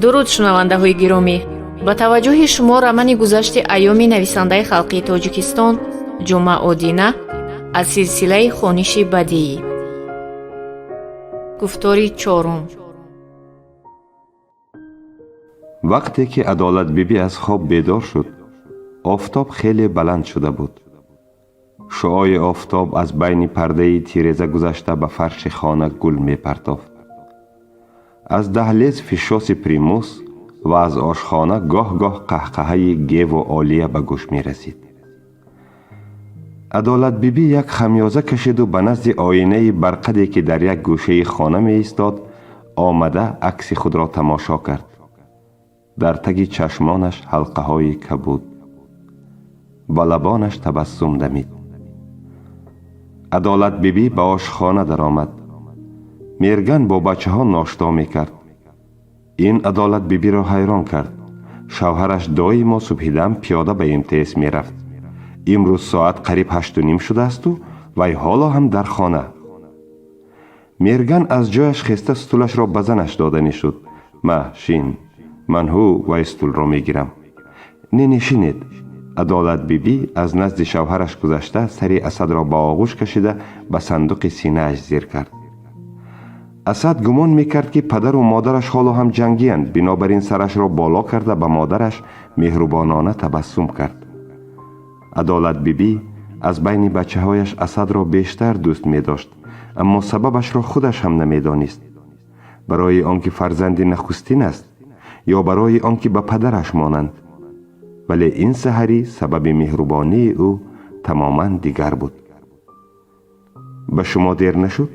Дуруд, шунавандаҳои гиромӣ! Ба таваҷҷӯҳи шумо романи «Гузашти айёми» нависандаи халқии Тоҷикистон Ҷумъа Одина аз силсилаи хониши бадиӣ. Гуфтори чорум. Вақте ки Адолатбибӣ аз хоб бедор шуд, офтоб хеле баланд шуда буд. Шуои офтоб аз байни пардаи тиреза гузашта, ба фарши хона гул мепартофт. Аз даҳлез фишоси примус ва аз ошхона гоҳ-гоҳ қаҳқаҳаи Геву Олия ба гӯш мерасид. Адолатбибӣ як хамёза кашиду ба назди оинаи барқаде, ки дар як гӯшаи хона меистод, омада, акси худро тамошо кард. Дар таги чашмонаш ҳалқаҳои кабуд, ба лабонаш табассум дамид. Адолатбибӣ ба ошхона даромад. Мерган бо бачаҳо ношто мекард. Ин Адолатбибиро ҳайрон кард. Шавҳараш доимо субҳидам пиёда ба МТС мерафт. Имрӯз соат қариб 8:30 шудаасту вай ҳоло ҳам дар хона. Мерган аз ҷояш хеста, стулашро ба занаш доданӣ шуд. Ма, шин, ман ҳу вай стулро мегирам. Не, не, шинед. Адолатбибӣ аз назди шавҳараш гузашта, сари Асадро ба оғӯш кашида, ба сандуқи синааш зир кард. Асад гумон мекард, ки падару модараш ҳоло ҳам ҷангиянд, бинобар ин сарашро боло карда, ба модараш меҳрубонона табассум кард. Адолатбибӣ аз байни бачаҳояш Асадро бештар дӯст медошт, аммо сабабашро худаш ҳам намедонист. Барои он ки фарзанди нахустин аст ё барои он ки ба падараш монанд, вале ин саҳарӣ сабаби меҳрубонии ӯ тамоман дигар буд. Ба шумо дер нашуд?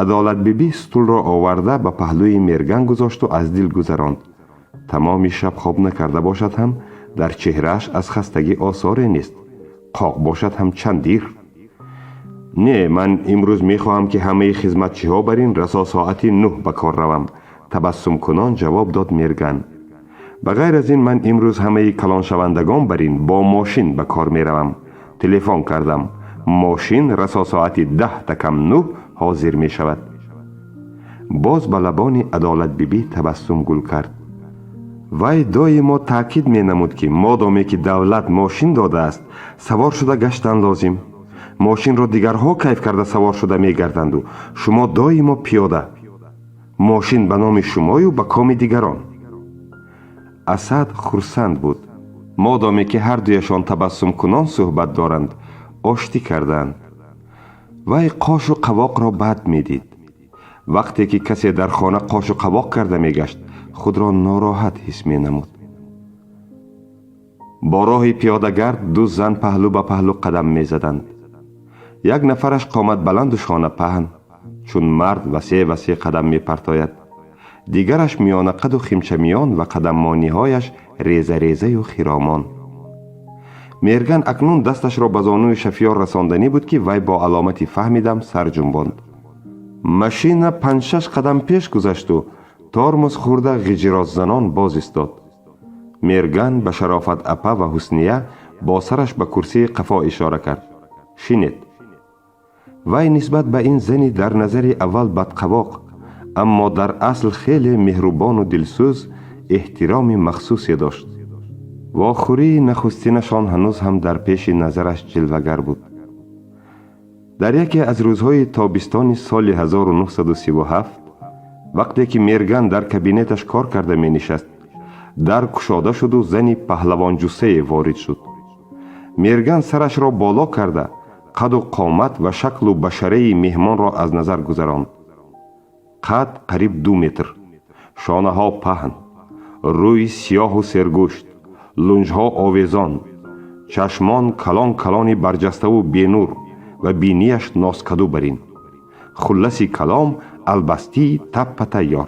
Адолатбибӣ стулро оварда, ба паҳлӯи Мерган гузошту аз дил гузаронд: тамоми шаб хоб накарда бошад ҳам, дар чеҳрааш аз хастагӣ осоре нест, қоқ бошад ҳам чанд дир. Не, ман имрӯз мехоҳам, ки ҳамаи хизматчиҳо бар ин расо соати 9 ба кор равам, табассумкунон ҷавоб дод Мерган. Ба ғайр аз ин, ман имрӯз ҳамаи калоншавандагон бар ин бо мошин ба кор меравам. Телефон кардам, мошин расо соати 9:50 ҳозир мешавад. Боз ба лабони Адолатбибӣ табассум гул кард. Вай доимо таъкид менамуд, ки модоме ки давлат мошин додааст, савор шуда гаштан лозим. Мошинро дигарҳо кайф карда савор шуда мегарданду, шумо доимо пиёда. Мошин ба номи шумою ба коми дигарон. Асад хурсанд буд. Модоме ки ҳардуяшон табассумкунон суҳбат доранд, оштӣ карданд. Вай қошу қавоқро бад медид. Вақте ки касе дар хона қошу қавоқ карда мегашт, худро нороҳат ҳис менамуд. Бо роҳи пиёдагард ду зан паҳлӯ ба паҳлӯ қадам мезаданд. Як нафараш қоматбаланду шонапаҳн, чун мард васеъ васеъ қадам мепартояд, дигараш миёнақаду химчамиён ва қадаммониҳояш резарезаю хиромон. Мерган акнун дасташро ба зонуи шофёр расонданӣ буд, ки вай бо аломати «фаҳмидам» сар ҷунбонд. Машина панҷшаш қадам пеш гузашту тормоз хӯрда, ғиҷироззанон боз истод. Мерган ба Шарофат апа ва Ҳусния бо сараш ба курсии қафо ишора кард: шинед. Вай нисбат ба ин зани дар назари аввал бадқавоқ, аммо дар асл хеле меҳрубону дилсӯз эҳтироми махсусе дошт. Вохӯрии нахустинашон ҳанӯз ҳам дар пеши назараш ҷилвагар буд. Дар яке аз рӯзҳои тобистони соли 1937, вақте ки Мерган дар кабинеташ кор карда менишаст, дар кушода шуду зани паҳлавонҷуссае ворид шуд. Мерган сарашро боло карда, қаду қомат ва шаклу башараи меҳмонро аз назар гузаронд. Қад қариб 2 метр, шонаҳо паҳн, рӯи сиёҳу сергӯшт, лунҷҳо овезон, чашмон калон калони барҷаставу бенур ва бинияш носкаду барин. Хулласи калом, албастии таппа тайёр.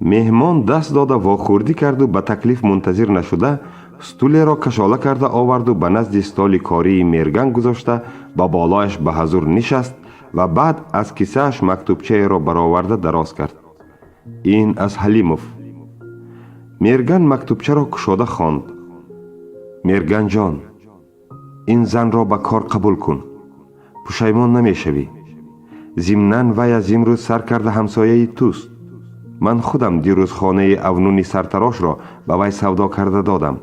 Меҳмон даст дода вохӯрдӣ карду ба таклиф мунтазир нашуда, стулеро кашола карда оварду, ба назди столи кории Мерган гузошта, ба болояш ба ҳазур нишаст ва баъд аз кисааш мактубчаеро бароварда дароз кард. Ин аз Ҳалимов. Мерган мактубчаро кушода хонд. Мерганҷон, ин занро ба кор қабул кун, пушаймон намешавӣ. Зимнан вай аз имрӯз сар карда ҳамсояи туст. Ман худам дирӯз хонаи Авнуни сартарошро ба вай савдо карда додам.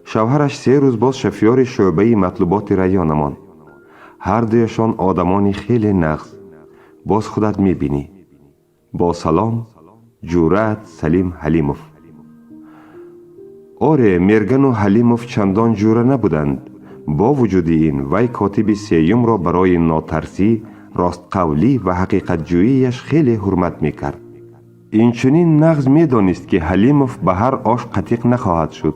Шавҳараш 3 рӯз боз шофёри шӯъбаи матлуботи районамон. Ҳардуяшон одамони хеле нағз. Боз худат мебинӣ. Бо салом, ҷӯраат Салим Ҳалимов. Оре, Мергану Ҳалимов чандон ҷӯра набуданд. Бо вуҷуди ин, вай котиби сеюмро барои нотарсӣ, ростқавлӣ ва ҳақиқатҷӯияш хеле ҳурмат мекард. Инчунин нағз медонист, ки Ҳалимов ба ҳар ош қатиқ нахоҳад шуд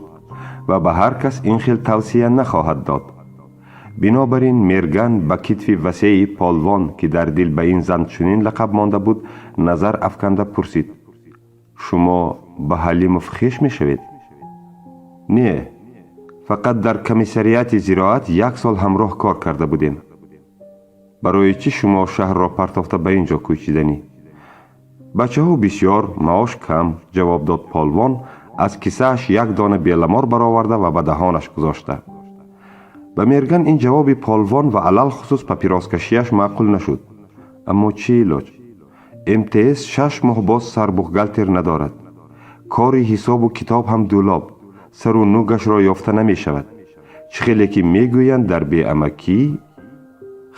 ва ба ҳар кас ин хел тавсия нахоҳад дод. Бинобар ин Мерган ба китфи васеи Полвон, ки дар дил ба ин зан чунин лақаб монда буд, назар афканда пурсид: «Шумо ба Ҳалимов хеш мешавед?» «Не, фақат дар комиссариати зироат як сол ҳамроҳ кор карда будем. Барои чӣ шумо шаҳрро партофта ба ин ҷо кӯчиданӣ?» «Бачаҳо бисьёр, маош кам», ҷавоб дод Полвон, аз кисааш як дона Беломор бароварда ва ба даҳонаш гузошта. Ба Мерган ин ҷавоби Полвон ва алалхусус папироскашиаш маъқул нашуд. Аммо чӣ илоҷ? МТС 6 моҳ боз сарбухгалтер надорад. Кори ҳисобу китоб ҳам дулоб, сару нугашро ёфта намешавад. Чӣ хеле ки мегӯянд, дар беамакӣ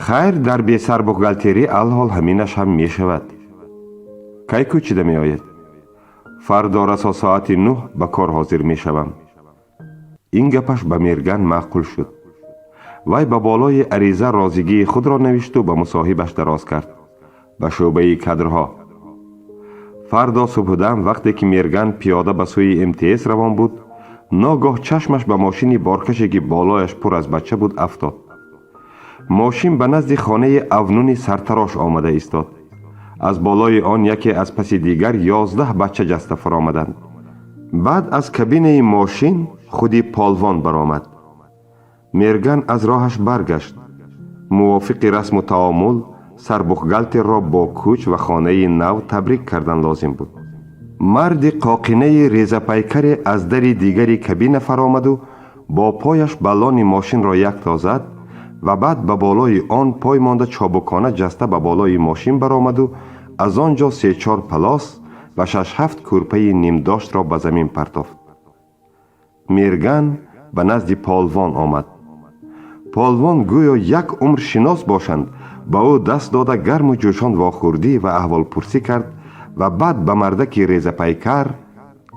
хайр, дар бесарбухгалтерӣ алҳол ҳаминаш ҳам мешавад. Кай кӯчида меояд? Фардо расо соати 9 ба кор ҳозир мешавам. Ин гапаш ба Мерган маъқул шуд. Вай ба болои ариза розигии худро навишту ба мусоҳибаш дароз кард. Ба шӯъбаи кадрҳо. Фардо субҳудам, вақте ки Мерган пиёда ба сӯи МТС равон буд, ногоҳ чашмаш ба мошини боркаше, ки болояш пур аз бача буд, афтод. Мошин ба назди хонаи Авнуни сартарош омада истод. Аз болои он яке аз паси дигар 11 бача ҷаста фаромаданд. Баъд аз кабинаи мошин худи Полвон баромад. Мерган аз роҳаш баргашт. Мувофиқи расму таомул сарбухгалтерро бо кӯч ва хонаи нав табрик кардан лозим буд. Марди қоқинаи резапайкаре аз дари дигари кабина фаромаду бо пояш баллони мошинро якто зад ва баъд ба болои он пой монда, чобукона ҷаста ба болои мошин баромаду аз он ҷо се-чор палос ва шаш-ҳафт кӯрпаи нимдоштро ба замин партофт. Мерган ба назди Полвон омад. Полвон гӯё як умр шинос бошанд, ба ӯ даст дода, гарму ҷӯшон вохӯрдӣ ва аҳволпурсӣ кард ва баъд ба мардаки резапайкар,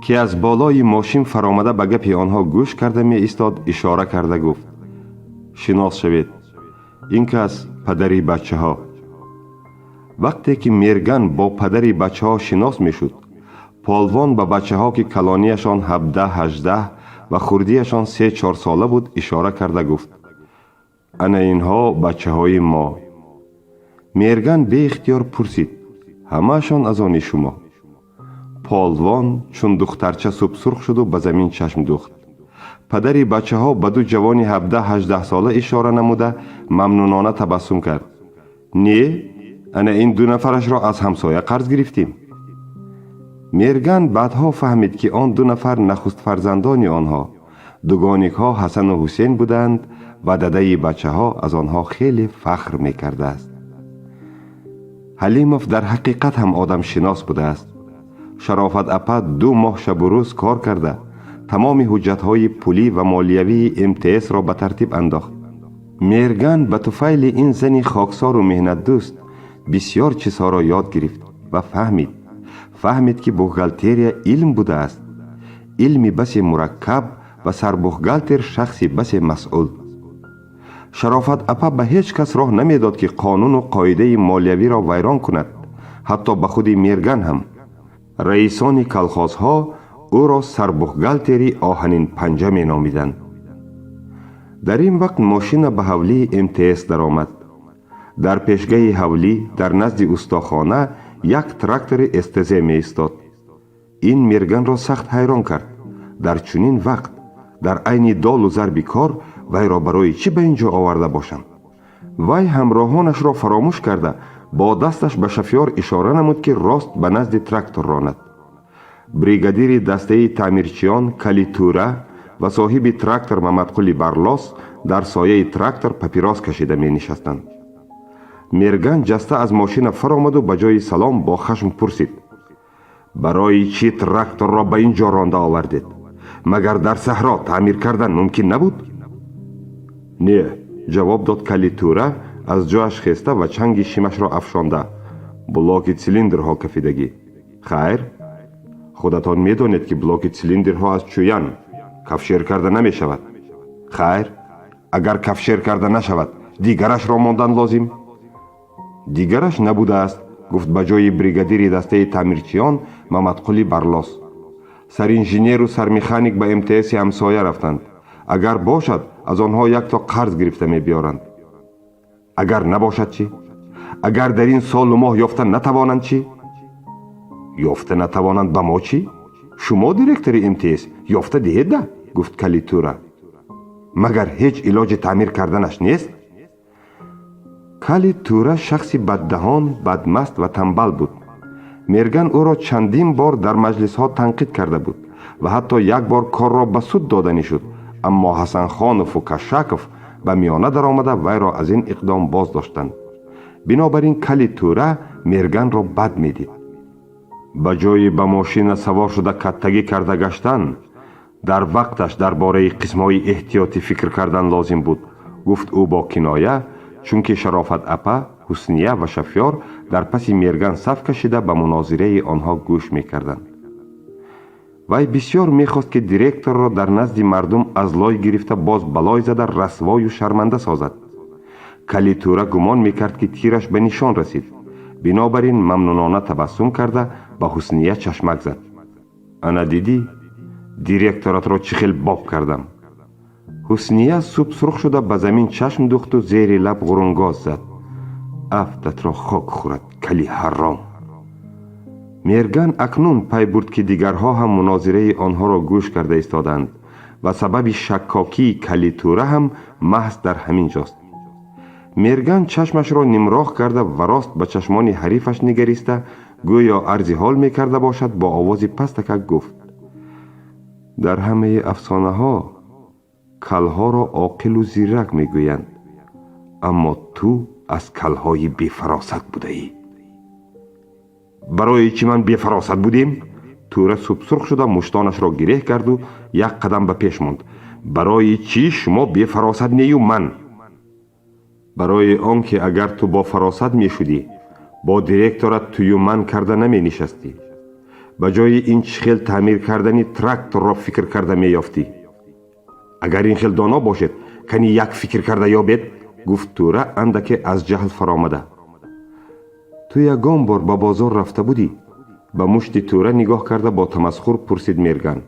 ки аз болои мошин фаромада ба гапи онҳо гӯш карда меистод, ишора карда гуфт: «Шинос шавед, ин кас падари бачаҳо». Вақте ки Мерган бо падари бачаҳо шинос мешуд, Полвон ба бачаҳо, ки калонияшон 17-18 ва хурдиашон 3-4 сола буд, ишора карда гуфт: «Ана инҳо бачаҳои мо». Мерган беихтиёр пурсид: «Ҳамаашон аз они шумо?» Полвон чун духтарча субсурх шуду ба замин чашм духт. Падари бачаҳо ба ду ҷавони 17-18 сола ишора намуда, мамнунона табассум кард: «Не, ана ин ду нафарашро аз ҳамсоя қарз гирифтем». Мерган баъдҳо фаҳмид, ки он ду нафар нахустфарзандони онҳо, дугоникҳо Ҳасану Ҳусен буданд ва дадаи бачаҳо аз онҳо хеле фахр мекардааст. Ҳалимов дар ҳақиқат ҳам одамшинос будааст. Шарофат апа 2 моҳ шабу рӯз кор карда, тамоми ҳуҷҷатҳои пулӣ ва молиявии МТСро ба тартиб андохт. Мерган ба туфайли ин зани хоксору меҳнатдӯст бисьёр чизҳоро ёд гирифт ва фаҳмид, ки бухгалтерия илм будааст, илми басе мураккаб ва сарбухгалтер шахси басе масъул. Шарофат апа ба ҳеҷ кас роҳ намедод, ки қонуну қоидаи молиявиро вайрон кунад, ҳатто ба худи Мерган ҳам. Раисони колхозҳо ӯро сарбухгалтери оҳанинпанҷа меномиданд. Дар ин вақт мошина ба ҳавлии МТС даромад. Дар пешгаҳи ҳавлӣ, дар назди устохона, як трактори СТЗ меистод. Ин Мерганро сахт ҳайрон кард. Дар чунин вақт, дар айни долу зарби кор вайро барои чӣ ба ин ҷо оварда бошанд? Вай ҳамроҳонашро фаромӯш карда, бо дасташ ба шофёр ишора намуд, ки рост ба назди трактор ронад. Бригадири дастаи таъмирчиён Калитура ва соҳиби трактор Мамадқули Барлос дар сояи трактор папирос кашида менишастанд. Мерган ҷаста аз мошина фаромаду ба ҷои салом бо хашм пурсид: Барои чӣ тракторро ба ин ҷо ронда овардед? Магар дар саҳро таъмир кардан мумкин набуд? Не, ҷавоб дод кали Тӯра, аз ҷояш хеста ва чанги шимашро афшонда. Блоки цилиндрҳо кафидагӣ. Хайр, худатон медонед, ки блоки цилиндрҳо аз чӯян, кафшер карда намешавад. Хайр, агар кафшер карда нашавад, дигарашро мондан лозим. Дигараш набудааст, гуфт ба ҷои бригадири дастаи таъмирчиён Мамадқули Барлос. Саринженеру сармеханик ба МТСи ҳамсоя рафтанд. Агар бошад, аз онҳо якто қарз гирифта мебиёранд. Агар набошад чӣ? Агар дар ин солу моҳ ёфта натавонанд чӣ? Ёфта натавонанд, ба мо чӣ? Шумо директори МТС, ёфта диҳедда, гуфт кали Тӯра. Магар ҳеҷ илоҷи таъмир карданаш нест? Кали Тӯра шахси баддаҳон, бадмаст ва тамбал буд. Мерган ӯро чандин бор дар маҷлисҳо танқид карда буд ва ҳатто як бор корро ба суд доданӣ шуд, аммо Ҳасанхонову Кашаков ба миёна даромада, вайро аз ин иқдом боз доштанд. Бинобар ин кали Тӯра Мерганро бад медид. Ба ҷои ба мошина савор шуда каттагӣ карда гаштан, дар вақташ дар бораи қисмҳои эҳтиётӣ фикр кардан лозим буд, гуфт ӯ бо киноя, чунки Шарофат апа, Ҳусния ва шофёр дар паси Мерган саф кашида, ба мунозираи онҳо гӯш мекарданд. Вай бисёр мехост, ки директорро дар назди мардум аз лой гирифта, боз ба лой зада, расвою шарманда созад. Кали Тӯра гумон мекард, ки тираш ба нишон расид. Бинобар ин мамнунона табассум карда, ба Ҳусния чашмак зад: «Ана дидӣ, директоратро чӣ хел боб кардам?» Ҳусния субсурх шуда, ба замин чашм духту зери лаб ғурунгоз зад: «Афтатро хок хӯрад, кали ҳарром!» Мерган акнун пай бурд, ки дигарҳо ҳам мунозираи онҳоро гӯш карда истодаанд ва сабаби шаккокии кали Тӯра ҳам маҳз дар ҳамин ҷост. Мерган чашмашро нимроҳ карда ва рост ба чашмони ҳарифаш нигариста, гӯё арзи ҳол мекарда бошад, бо овози пастакак гуфт: «Дар ҳамаи афсонаҳо калҳоро оқилу зирак мегӯянд, аммо ту аз калҳои бефаросат будаӣ». «Барои чӣ ман бефаросат будем?» Тӯра субсурх шуда, муштонашро гиреҳ карду як қадам ба пеш монд. «Барои чӣ шумо бефаросат нею ман?» «Барои он ки агар ту бофаросат мешудӣ, бо директорат тую ман карда наменишастӣ. Ба ҷои ин чӣ хел таъмир кардани тракторро фикр карда меёфтӣ». «Агар ин хел доно бошед, кани як фикр карда ёбед», гуфт Тӯра, андаке аз ҷаҳл фаромада. «Ту ягон бор ба бозор рафта будӣ?» Ба мушти Тӯра нигоҳ карда, бо тамасхур пурсид Мерган.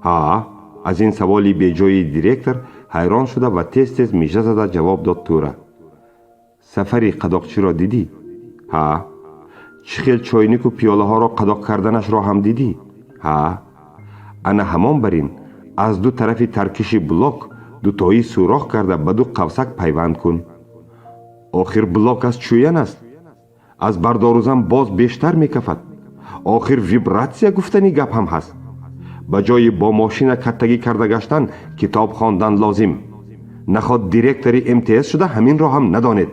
«Ҳа», аз ин саволи беҷои директор ҳайрон шуда ва тез тез мижа зада ҷавоб дод Тӯра. «Сафари қадоқчиро дидӣ?» «Ҳа». «Чӣ хел чойнику пиёлаҳоро қадоқ карданашро ҳам дидӣ?» «Ҳа». «Ана ҳамон бар ин аз ду тарафи таркиши блок дутоӣ сӯрох карда, ба ду қавсак пайванд кун. Охир блок аз чӯян аст, аз бардорузан боз бештар мекафад. Охир вибратсия гуфтани гап ҳам ҳаст. Ба ҷои бо мошина каттагӣ карда гаштан, китоб хондан лозим. Наход директори МТС шуда, ҳаминро ҳам надонед?»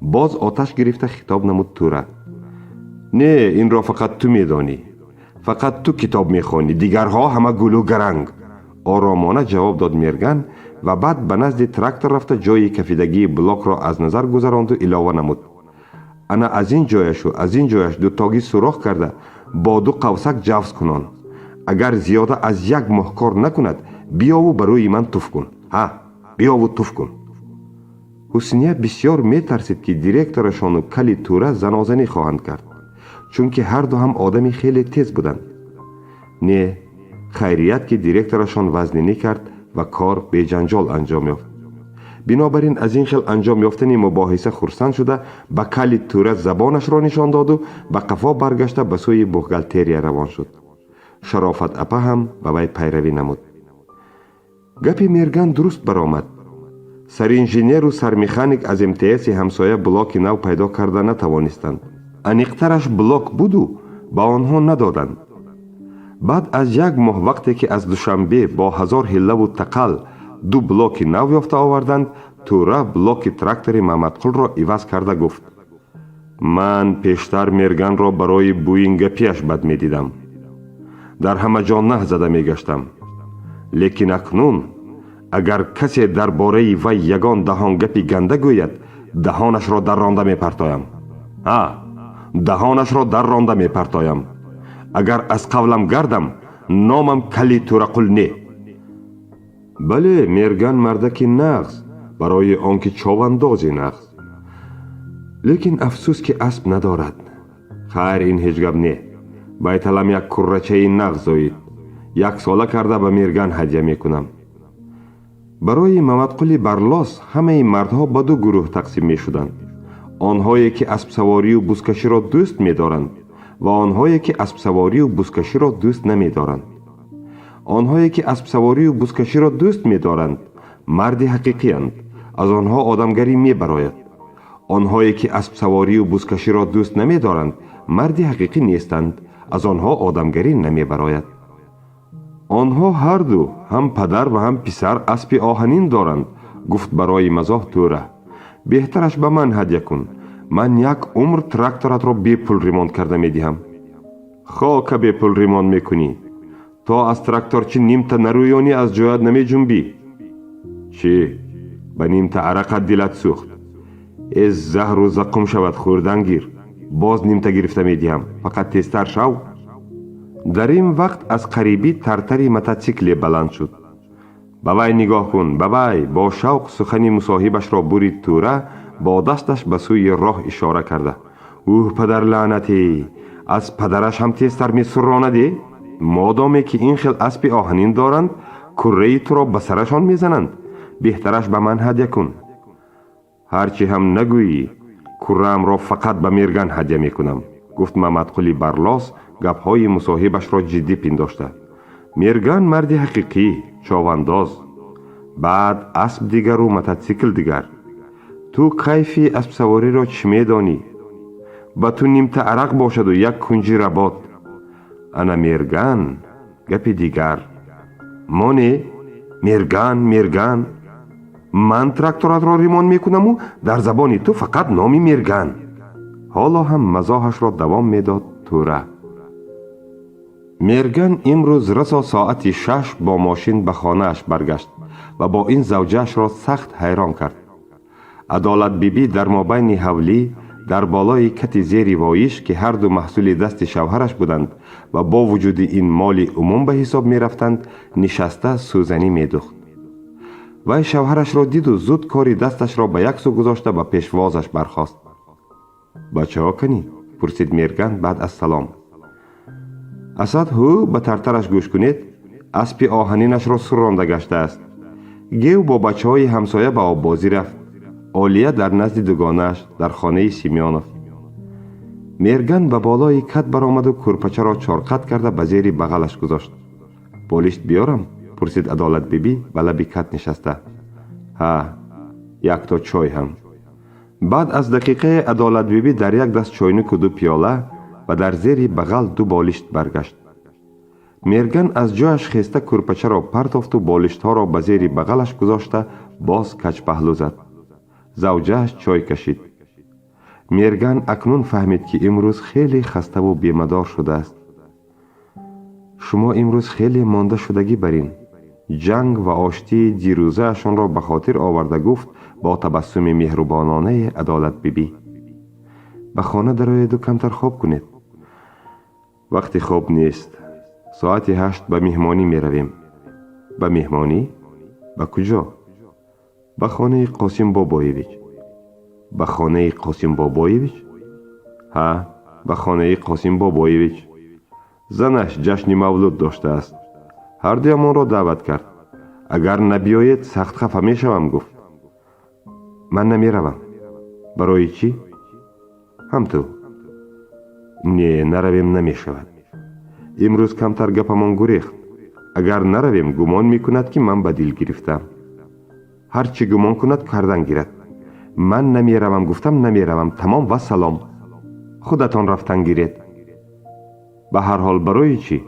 Боз оташ гирифта хитоб намуд Тӯра. «Не, инро фақат ту медонӣ, фақат ту китоб мехонӣ, дигарҳо ҳама гулу гаранг», оромона ҷавоб дод Мерган ва баъд ба назди трактор рафта, ҷои кафидагии блокро аз назар гузаронду илова намуд: «Ана аз ин ҷояшу аз ин ҷояш дутогӣ сӯрох карда, бо ду қавсак ҷавз кунон. Агар зиёда аз як моҳ кор накунад, биёву ба рӯи ман туф кун. Ҳа, биёву туф кун». Ҳусния бисьёр метарсид, ки директорашону кали Тӯра занозанӣ хоҳанд кард, чунки ҳарду ҳам одами хеле тез буданд. Не, хайрият, ки директорашон вазнинӣ кард ва кор беҷанҷол анҷом ёфт. Бинобар ин аз ин хел анҷом ёфтани мубоҳиса хурсанд шуда, ба кали Тӯра забонашро нишон доду ба қафо баргашта, ба сӯи бухгалтерия равон шуд. Шарофат апа ҳам ба вай пайравӣ намуд. Гапи Мерган дуруст баромад. Саринженеру сармеханик аз МТСи ҳамсоя блоки нав пайдо карда натавонистанд. Аниқтараш, блок буду ба онҳо надоданд. Баъд аз як моҳ, вақте ки аз Душанбе бо ҳазор ҳиллаву тақал ду блоки нав ёфта оварданд, Тӯра блоки трактори Мамадқулро иваз карда гуфт: Ман пештар Мерганро барои бӯингапиаш бад медидам, дар ҳама ҷо наҳ зада мегаштам, лекин акнун агар касе дар бораи вай ягон даҳон гапи ганда гӯяд, даҳонашро дарронда мепартоям. Ҳа, даҳонашро дарронда мепартоям. Агар аз қавлам гардам, номам Кали Тӯрақул не. Бале, Мерган мардаки нағз, барои он ки човандози нағз, лекин афсӯс, ки асп надорад. Хайр, ин ҳеҷ гап не. Байталам як куррачаи нағз зоид, яксола карда ба Мерган ҳадя мекунам. Барои Мамадқули Барлос ҳамаи мардҳо ба ду гурӯҳ тақсим мешуданд: онҳое, ки аспсаворию бузкаширо дӯст медоранд, ва онҳое, ки аспсаворию бузкаширо дӯст намедоранд. Онҳое, ки аспсаворию бузкаширо дӯст медоранд, марди ҳақиқиянд, аз онҳо одамгарӣ мебарояд. Онҳое, ки аспсаворию бузкаширо дӯст намедоранд, марди ҳақиқӣ нестанд, аз онҳо одамгарӣ намебарояд. Онҳо ҳарду, ҳам падар ва ҳам писар, аспи оҳанин доранд, гуфт барои мазоҳ Тӯра. Беҳтараш ба ман ҳадя кун, ман як умр тракторатро бепул ремонт карда медиҳам. Хока бепул ремонт мекунӣ, то аз тракторчи нимта нарӯёнӣ, аз ҷоят намеҷунбӣ. Чӣ, ба нимта арақат дилат сӯхт? Э, заҳру заққум шавад, хӯрдан гир, боз нимта гирифта медиҳам, фақат тезтар шав. Дар ин вақт аз қарибӣ тартари мототсикле баланд шуд. Ба вай нигоҳ кун, ба вай! Бо шавқ сухани мусоҳибашро бурид Тӯра, бо дасташ ба сӯи роҳ ишора карда. Уҳ, падарлаънатӣ, аз падараш ҳам тезтар месурронаде. Модоме ки ин хел аспи оҳанин доранд, курраи туро ба сарашон мезананд. Беҳтараш ба ман ҳадя кун. Ҳарчи ҳам нагӯӣ, курраамро фақат ба Мерган ҳадя мекунам, гуфт Мамадқули Барлос, гапҳои мусоҳибашро ҷиддӣ пиндошта. Мерган марди ҳақиқӣ, човандоз. Баъд асп дигару мототсикл дигар. Ту кайфи аспсавориро чӣ медонӣ? Ба ту нимта арақ бошаду як кунҷи работ. Ана Мерган гапи дигар. Моне, Мерган, Мерган, ман тракторатро ремонт мекунаму дар забони ту фақат номи Мерган. Ҳоло ҳам мазоҳашро давом медод Тӯра. Мерган имрӯз расо соати 6 бо мошин ба хонааш баргашт ва бо ин завҷаашро сахт ҳайрон кард. Адолатбибӣ дар мобайни ҳавлӣ, дар болои кати зери воиш, ки ҳарду маҳсули дасти шавҳараш буданд ва бо вуҷуди ин моли умум ба ҳисоб мерафтанд, нишаста сӯзанӣ медухт. Вай шавҳарашро диду зуд кори дасташро ба як сӯ гузошта, ба пешвозаш бархост. Бачаҳо канӣ? Пурсид Мерган баъд аз салом. Асад ҳу, ба тартараш гӯш кунед, аспи оҳанинашро сурронда гаштааст. Гев бо бачаҳои ҳамсоя ба оббозӣ рафт. Олия дар назди дугонааш, дар хонаи Семёнов. Мерган ба болои кат баромаду кӯрпачаро чорқат карда ба зери бағалаш гузошт. Болишт биёрам? Пурсид Адолатбибӣ, ба лаби кат нишаста. Ҳа, якто чой ҳам. Баъд аз дақиқае Адолатбибӣ дар як даст чойнуку ду пиёла ва дар зери бағал ду болишт баргашт. Мерган аз ҷояш хеста, кӯрпачаро партофту болиштҳоро ба зери бағалаш гузошта, боз каҷпаҳлӯ зад. Завҷааш чой кашид. Мерган акнун фаҳмид, ки имрӯз хеле хаставу бемадор шудааст. Шумо имрӯз хеле монда шудагӣ бар ин. Ҷанг ва оштии дирӯзаашонро ба хотир оварда, гуфт бо табассуми меҳрубононаи Адолатбибӣ: ба хона дароеду камтар хоб кунед. Вақти хоб нест. Соати 8 ба меҳмонӣ меравем. Ба меҳмонӣ? Ба куҷо? Ба хонаи Қосим Бобоевич. Ба хонаи Қосим Бобоевич? Ҳа, ба хонаи Қосим Бобоевич. Занаш ҷашни мавлуд доштааст, ҳардуямонро даъват кард. Агар набиёед, сахт хафа мешавам, гуфт. Ман намеравам. Барои чӣ? Ҳам ту. Не, наравем намешавад. Имрӯз камтар гапамон гурехт. Агар наравем, гумон мекунад, ки ман ба дил гирифтам. Ҳар чӣ гумон кунад, кардан гирад. Ман намеравам, гуфтам намеравам, тамом ва салом. Худатон рафтан гиред. Ба ҳар ҳол, барои чӣ?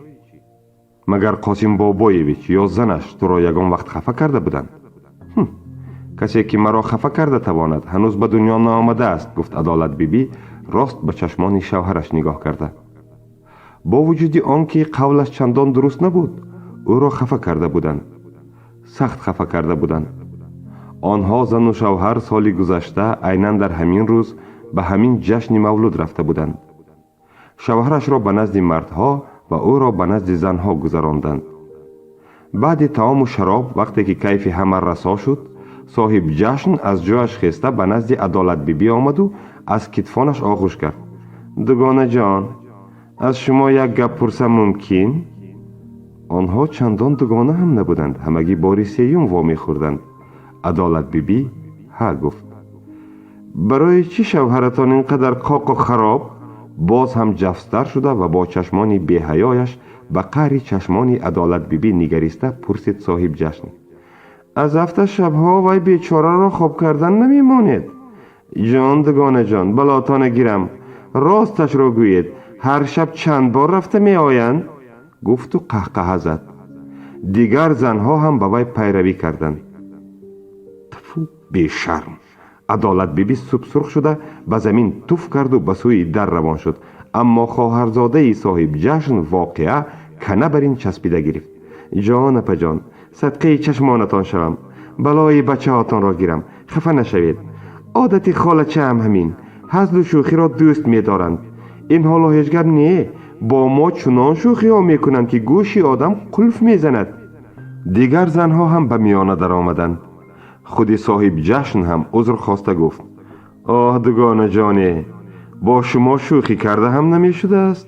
Магар Қосим Бобоевич ё занаш туро ягон вақт хафа карда буданд? Касе, ки маро хафа карда тавонад, ҳанӯз ба дунё наомадааст, гуфт Адолатбибӣ. Рост ба чашмони шавҳараш нигоҳ карда. Бо вуҷуди он ки қавлаш чандон дуруст набуд, ӯро хафа карда буданд, сахт хафа карда буданд. Онҳо, зану шавҳар, соли гузашта айнан дар ҳамин рӯз ба ҳамин ҷашни мавлуд рафта буданд. Шавҳарашро ба назди мардҳо ва ӯро ба назди занҳо гузаронданд. Баъди таому шароб, вақте ки кайфи ҳама расо шуд, соҳиб ҷашн аз ҷояш хеста ба назди Адолатбибӣ омаду аз китфонаш оғӯш кард. «Дугонаҷон, аз шумо як гап пурсам мумкин?» Онҳо чандон дугона ҳам набуданд, ҳамагӣ бори сеюм вомехӯрданд. Адолатбибӣ ҳа гуфт. «Барои чӣ шавҳаратон ин қадар қоқу хароб?» Боз ҳам ҷафстар шуда ва бо чашмони беҳаёяш ба қаъри чашмони Адолатбибӣ нигариста пурсид соҳиб ҷашн. «Аз ҳафта шабҳо вай бечораро хоб кардан намемонед. Ҷон, дугонаҷон, балотона гирам, росташро гӯед, ҳар шаб чанд бор рафта меоянд?» гуфту қаҳқаҳа зад. Дигар занҳо ҳам ба вай пайравӣ карданд. «Тфу, бешарм!» Адолатбибӣ субсурх шуда ба замин туф карду ба сӯи дар равон шуд, аммо хоҳарзодаи соҳиб ҷашн воқеа кана бар ин часпида гирифт. «Ҷон, апаҷон, садқаи чашмонатон шавам, балои бачаҳотонро гирам, хафа нашавед. Одати холачаам ҳамин, ҳазлу шӯхиро дӯст медоранд. Ин ҳоло ҳеҷ гап не, бо мо чунон шӯхиҳо мекунанд, ки гӯши одам қулф мезанад». Дигар занҳо ҳам ба миёна даромаданд. Худи соҳиб ҷашн ҳам узр хоста гуфт: «Оҳ, дугонаҷоне, бо шумо шӯхӣ карда ҳам намешудааст.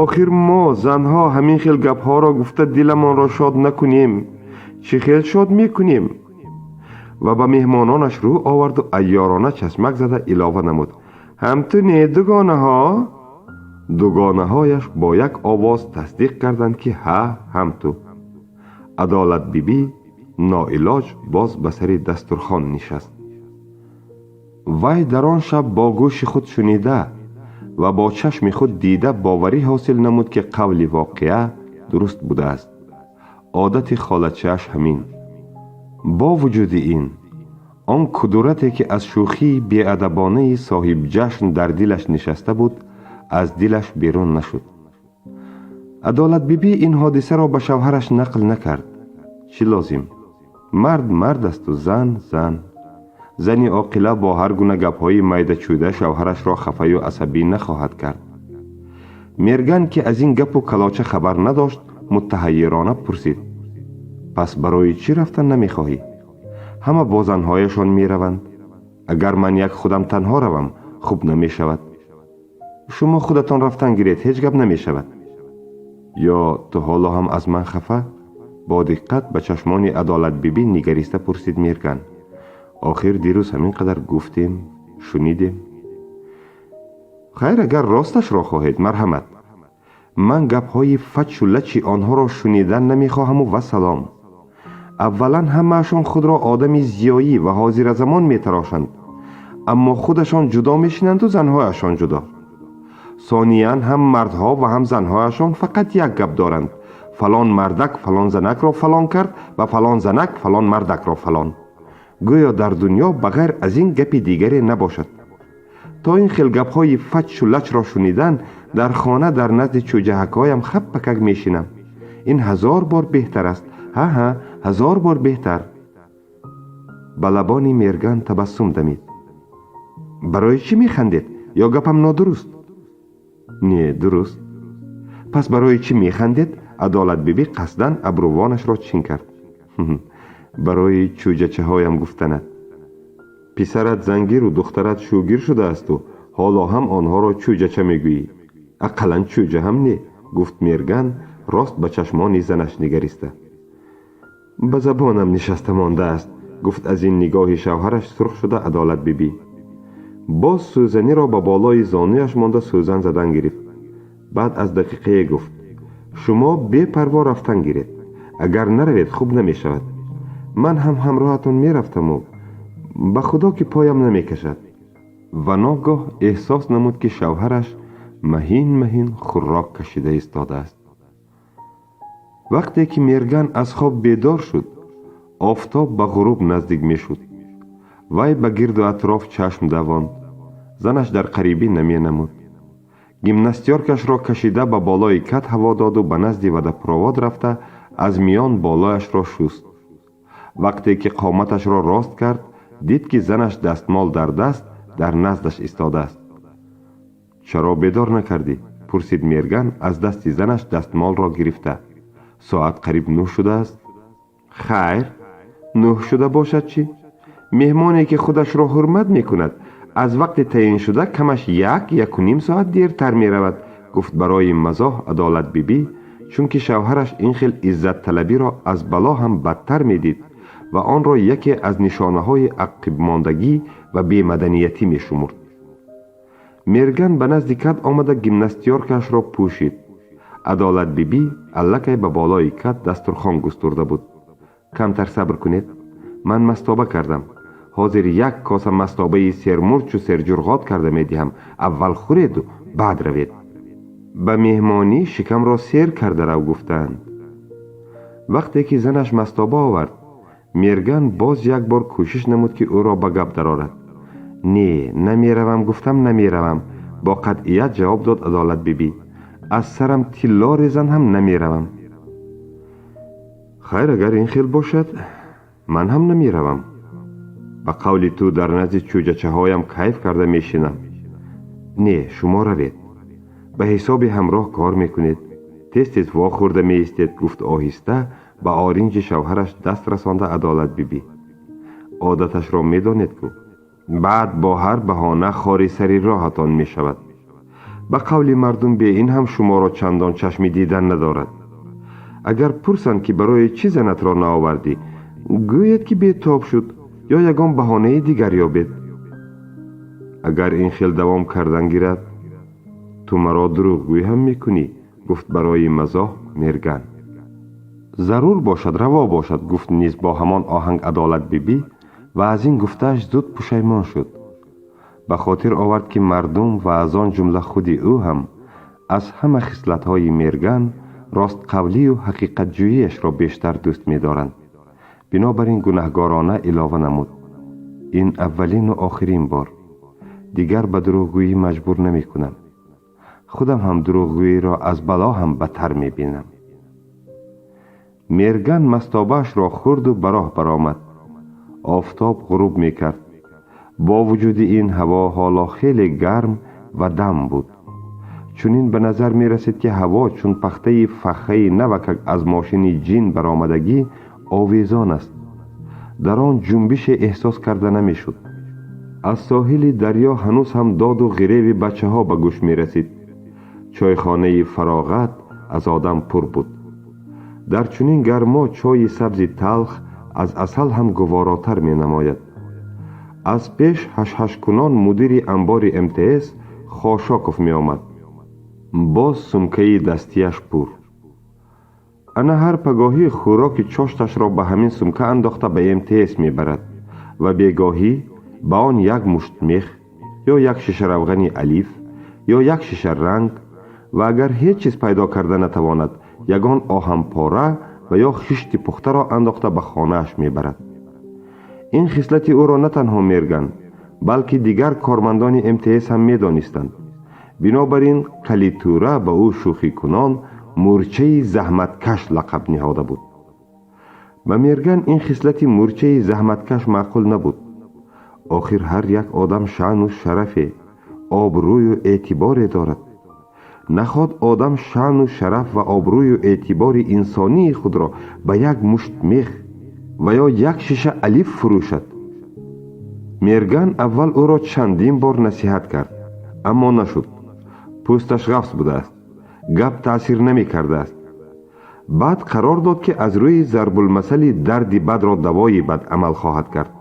Охир мо занҳо ҳамин хел гапҳоро гуфта диламонро шод накунем, чӣ хел шод мекунем?» Ва ба меҳмононаш рӯ оварду айёрона чашмак зада илова намуд: «Ҳамту не, дугонаҳо?» Дугонаҳояш бо як овоз тасдиқ карданд, ки ҳа, ҳамту. Адолатбибӣ ноилоҷ боз ба сари дастурхон нишаст. Вай дар он шаб бо гӯши худ шунида ва бо чашми худ дида боварӣ ҳосил намуд, ки қавли воқеа дуруст будааст. Одати холачааш ҳамин. Бо вуҷуди ин, он кудурате, ки аз шӯхии беадабонаи соҳиб ҷашн дар дилаш нишаста буд, аз дилаш берун нашуд. Адолатбибӣ ин ҳодисаро ба шавҳараш нақл накард. Чӣ лозим? Мард мард асту зан зан. Зани оқила бо ҳар гуна гапҳои майдачӯда шавҳарашро хафаю асабӣ нахоҳад кард. Мерган, ки аз ин гапу калоча хабар надошт, муттаҳайирона пурсид: «Пас барои чӣ рафтан намехоҳӣ? Ҳама бо занҳояшон мераванд. Агар ман як худам танҳо равам, хуб намешавад. Шумо худатон рафтан гиред, ҳеҷ гап намешавад. Ё ту ҳоло ҳам аз ман хафа?» Бо диққат ба чашмони Адолатбибӣ нигариста пурсид Мерган. «Охир дирӯз ҳамин қадар гуфтем, шунидем». «Хайр, агар росташро хоҳед, марҳамат. Ман гапҳои фачу лачи онҳоро шунидан намехоҳаму вассалом. Аввалан, ҳамаашон худро одами зиёӣ ва ҳозиразамон метарошанд, аммо худашон ҷудо мешинанду занҳояшон ҷудо. Сониян, ҳам мардҳо ва ҳам занҳояшон фақат як гап доранд: фалон мардак фалон занакро фалон кард ва фалон занак фалон мардакро фалон. Гӯё дар дунё ба ғайр аз ин гапи дигаре набошад. То ин хел гапҳои фачшу лачро шунидан, дар хона дар назди чӯҷаҳакҳоям хаппакак мешинам. Ин ҳазор бор беҳтар аст. Ҳа, ҳа, ҳазор бор беҳтар». Ба лабони Мерган табассум дамид. «Барои чӣ механдед? Ё гапам нодуруст?» «Не, дуруст». «Пас барои чӣ механдед?» Адолатбибӣ қасдан абрувонашро чин кард. «Барои чӯҷачаҳоям гуфтанат. Писарат зангиру духтарат шӯгир шудаасту ҳоло ҳам онҳоро чӯҷача мегӯӣ. Ақаллан чӯҷа ҳам не», гуфт Мерган, рост ба чашмони занаш нигариста. «Ба забонам нишаста мондааст», гуфт аз ин нигоҳи шавҳараш сурх шуда Адолатбибӣ. Боз сӯзаниро ба болои зонуяш монда сӯзан задан гирифт. Баъд аз дақиқае гуфт: «Шумо бепарво рафтан гиред. Агар наравед, хуб намешавад. Ман ҳам ҳамроҳатон мерафтаму ба худо, ки поям намекашад». Ва ногоҳ эҳсос намуд, ки шавҳараш маҳин маҳин хуррок кашида истодааст. Вақте ки Мерган аз хоб бедор шуд, офтоб ба ғуруб наздик мешуд. Вай ба гирду атроф чашм давонд. Занаш дар қарибӣ наменамуд. Гимнастёркашро кашида ба болои кат ҳаво доду ба назди водопровод рафта, аз миён болояшро шуст. Вақте ки қоматашро рост кард, дид, ки занаш дастмол дар даст дар наздаш истодааст. «Чаро бедор накардӣ?» — пурсид Мерган, аз дасти занаш дастмолро гирифта. «Соат қариб 9 шудааст». «Хайр, 9 шуда бошад чӣ? Меҳмоне, ки худашро ҳурмат мекунад, аз вақти таъиншуда камаш як, якуним соат дертар меравад», — гуфт барои мазоҳ Адолатбибӣ, чунки шавҳараш ин хел иззатталабиро аз бало ҳам бадтар медид ва онро яке аз нишонаҳои ақибмондагӣ ва бемаданиятӣ мешумурд. Мерган ба назди кат омада, гимнастёркаашро пӯшид. Адолатбибӣ аллакай ба болои кат дастурхон густурда буд. «Камтар сабр кунед, ман мастоба кардам. Ҳозир як коса мастобаи сермурчу серҷурғот карда медиҳам. Аввал хӯреду баъд равед. Ба меҳмонӣ шикамро сер карда рав, гуфтаанд». Вақте ки занаш мастоба овард, Мерган боз як бор кӯшиш намуд, ки ӯро ба гап дарорад. «Не, намеравам, гуфтам намеравам», — бо қатъият ҷавоб дод Адолатбибӣ. «Аз сарам тилло резан ҳам намеравам». «Хайр, агар ин хел бошад, ман ҳам намеравам. Ба қавли ту, дар назди чӯҷачаҳоям кайф карда мешинам. Не, шумо равед, ба ҳисоби ҳамроҳ кор мекунед, тез тез вохӯрда меистед», — гуфт оҳиста ба оринҷи шавҳараш даст расонда Адолатбибӣ. «Одаташро медонед ку, баъд бо ҳар баҳона хори сари роҳатон мешавад. Ба қавли мардум, бе ин ҳам шуморо чандон чашми дидан надорад. Агар пурсанд, ки барои чӣ занатро наовардӣ, гӯед, ки бетоб шуд, ё ягон баҳонаи дигар ёбед. Агар ин хел давом кардан гирад, ту маро дурӯғгӯй ҳам мекунӣ», — гуфт барои мазоҳ Мерган. «Зарур бошад, раво бошад», — гуфт низ бо ҳамон оҳанг Адолатбибӣ ва аз ин гуфтааш зуд пушаймон шуд. Ба хотир овард, ки мардум ва аз он ҷумла худи ӯ ҳам аз ҳама хислатҳои Мерган ростқавлию ҳақиқатҷӯиашро бештар дӯст медоранд. Бинобар ин гунаҳгорона илова намуд: «Ин аввалину охирин бор. Дигар ба дурӯғгӯӣ маҷбур намекунам. Худам ҳам дурӯғгӯиро аз бало ҳам бадтар мебинам». Мерган мастобаашро хӯрду ба роҳ баромад. Офтоб ғуруб мекард. Бо вуҷуди ин, ҳаво ҳоло хеле гарм ва дам буд. Чунин ба назар мерасид, ки ҳаво чун пахтаи фаххаи навакак аз мошини ҷин баромадагӣ овезон аст. Дар он ҷунбише эҳсос карда намешуд. Аз соҳили дарё ҳанӯз ҳам доду ғиреви бачаҳо ба гӯш мерасид. Чойхонаи «Фароғат» аз одам пур буд. Дар чунин гармо чойи сабзи талх аз асал ҳам гуворотар менамояд. Аз пеш ҳашҳашкунон мудири амбори МТС Хошоков меомад. Боз сумкаи дастияш пур. Ана ҳар пагоҳӣ хӯроки чошташро ба ҳамин сумка андохта ба МТС мебарад ва бегоҳӣ ба он як мушт мех ё як шиша равғани алиф ё як шиша ранг ва агар ҳеҷ чиз пайдо карда натавонад, ягон оҳанпора ва ё хишти пухтаро андохта ба хонааш мебарад. Ин хислати ӯро на танҳо Мерган, балки дигар кормандони МТС ҳам медонистанд. Бинобар ин Калитура ба ӯ шӯхикунон «мӯрчаи заҳматкаш» лақаб ниҳода буд. Ба Мерган ин хислати мӯрчаи заҳматкаш маъқул набуд. Охир ҳар як одам шаъну шарафе, обрӯю эътиборе дорад. Наход одам шаъну шараф ва обрӯю эътибори инсонии худро ба як мушт мех ва ё як шиша алиф фурӯшад? Мерган аввал ӯро чандин бор насиҳат кард, аммо нашуд. Пӯсташ ғафз будааст, гап таъсир намекардааст. Баъд қарор дод, ки аз рӯи зарбулмасали «дарди бадро давои бад» амал хоҳад кард.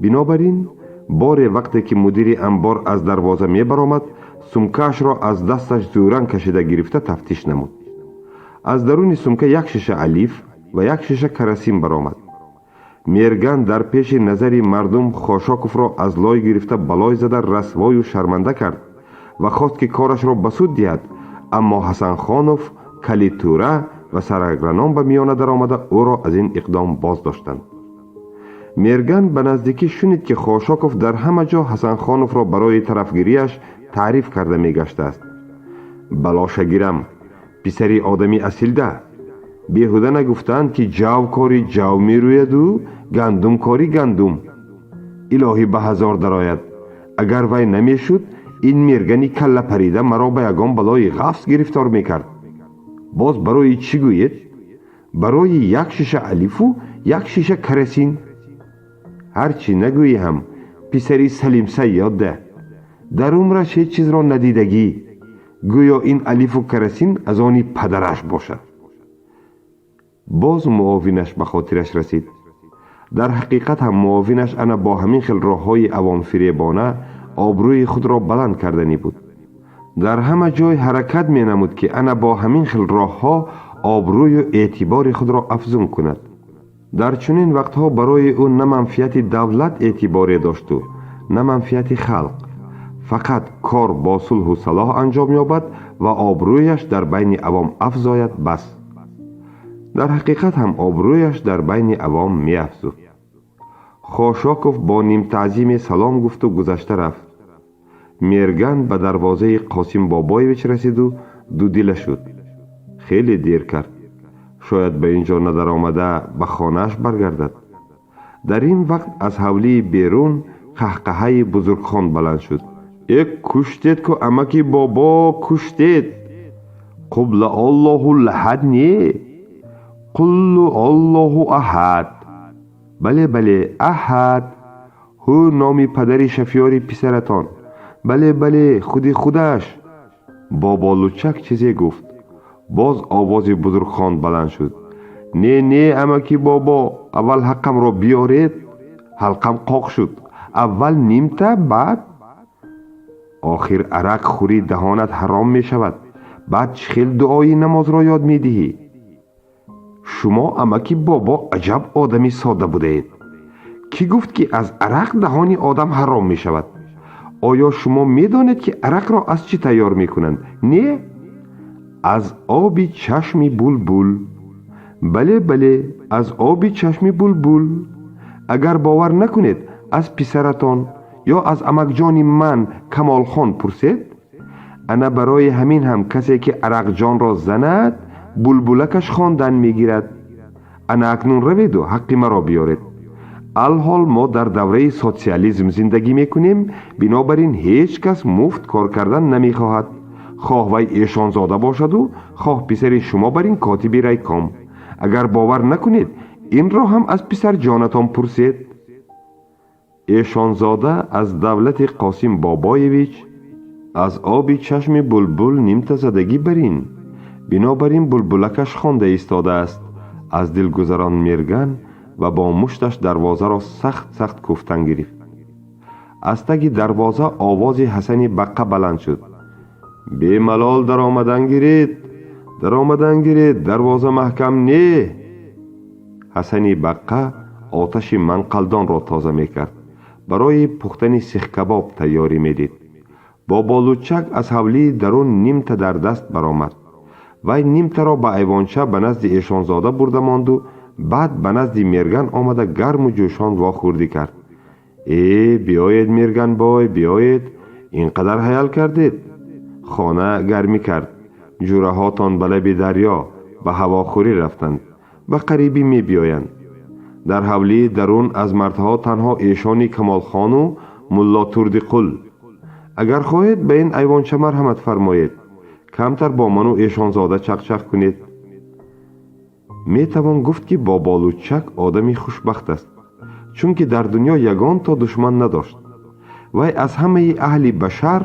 Бинобар ин боре, вақте ки мудири амбор аз дарвоза мебаромад, сумкаашро аз дасташ зӯран кашида гирифта тафтиш намуд. Аз даруни сумка як шиша алиф ва як шиша карасин баромад. Мерган дар пеши назари мардум Хошоковро аз лой гирифта балой зада расвою шарманда кард ва хост, ки корашро ба суд диҳад, аммо Ҳасанхонов, Калитура ва сараграном ба миёна даромада, ӯро аз ин иқдом боз доштанд. Мерган ба наздикӣ шунид, ки Хошоков дар ҳама ҷо Ҳасанхоновро барои тарафгириаш таъриф карда мегаштааст. Балоша гирам, писари одами асилда. Беҳуда нагуфтаанд, ки ҷавкорӣ ҷав мерӯяду гандумкорӣ гандум. Илоҳӣ ба ҳазор дарояд, агар вай намешуд, ин мергани каллапарида маро ба ягон балои ғафс гирифтор мекард. Боз барои чӣ гӯед? Барои як шиша алифу як шиша карасин. Ҳар чӣ нагӯӣ ҳам, писари Салимсайёдда, дар умраш ҳеҷ чизро надидагӣ, гӯё ин алифу карасин аз они падараш бошад. Боз муовинаш ба хотираш расид. Дар ҳақиқат ҳам муовинаш ана бо ҳамин хел роҳҳои авомфиребона обрӯи худро баланд карданӣ буд. Дар ҳама ҷой ҳаракат менамуд, ки ана бо ҳамин хел роҳҳо обрӯю эътибори худро афзун кунад. Дар чунин вақтҳо барои ӯ на манфиати давлат эътиборе дошту, на манфиати халқ. Фақат кор бо сулҳу салоҳ анҷом ёбад ва обрӯяш дар байни авом афзояд, бас. Дар ҳақиқат ҳам обрӯяш дар байни авом меафзуд. Хошоков бо нимтаъзиме салом гуфту гузашта рафт. Мерган ба дарвозаи Қосим Бобоевич расиду дудила шуд. Хеле дер кард. Шояд ба ин ҷо надаромада, ба хонааш баргардад. Дар ин вақт аз ҳавлии берун қаҳқаҳаи Бузургхон баланд шуд: «Э, куштед ку, амаки бобо, куштед! Қубла Аллоҳу лаҳад, не, қуллу Аллоҳу аҳад. Бале, бале, аҳад. Ҳу, номи падари шафёри писаратон. Бале, бале, худи худаш». Боболучак чизе гуфт. Боз овози Бузургхон баланд шуд: «Не, не, амаки бобо, аввал ҳаққамро биёред. Ҳалқам қоқ шуд. Аввал нимта, баъд». «Охир арақ хӯрӣ, даҳонат ҳаром мешавад. Баъд чӣ хел дуои намозро ёд медиҳӣ? Шумо, амаки бобо, аҷаб одами содда будаед. Кӣ гуфт, ки аз арақ даҳони одам ҳаром мешавад? Оё шумо медонед, ки арақро аз чӣ тайёр мекунанд? Не? Аз оби чашми булбул. Бале, бале, аз оби чашми булбул. Агар бовар накунед, аз писаратон ё аз амакҷони ман Камолхон пурсед. Ана барои ҳамин ҳам касе ки арақҷонро занад, булбулакаш хондан мегирад. Ана акнун раведу ҳаққи маро биёред. Алҳол мо дар давраи социализм зиндагӣ мекунем, бинобар ин ҳеҷ кас муфт кор кардан намехоҳад, хоҳ вай эшонзода бошаду, хоҳ писари шумо бар ин котиби райком. Агар бовар накунед, инро ҳам аз писарҷонатон пурсед». Эшонзода аз давлати Қосим Бобоевич аз оби чашми булбул нимта задагӣ бар ин, бинобар ин булбулакаш хонда истодааст, аз дил гузарон Мерган ва бо мушташ дарвозаро сахт сахт кӯфтан гирифт. Аз таги дарвоза овози Ҳасани Баққа баланд шуд: «Бемалол даромадан гиред, даромадан гиред, дарвоза маҳкам не». Ҳасани Баққа оташи манқалдонро тоза мекард, барои пухтани сихкабоб тайёрӣ медид. Боболучак аз ҳавлии дарун нимта дар даст баромад. Вай нимтаро ба айвонча ба назди эшонзода бурда монду, баъд ба назди Мерган омада, гарму ҷӯшон вохӯрдӣ кард: «Э, биёед, Мерганбой, биёед. Ин қадар ҳаял кардед. Хона гармӣ кард. Ҷураҳотон ба лаби дарё ба ҳавохӯрӣ рафтанд, ба қарибӣ мебиёянд. Дар ҳавлии дарун аз мардҳо танҳо эшони Камолхону Мулло Турдиқул. Агар хоҳед, ба ин айвонча марҳамат фармоед, камтар бо ману эшонзода чақчақ кунед». Метавон гуфт, ки Боболучак одами хушбахт аст, чунки дар дунё ягон то душман надошт. Вай аз ҳамаи аҳли башар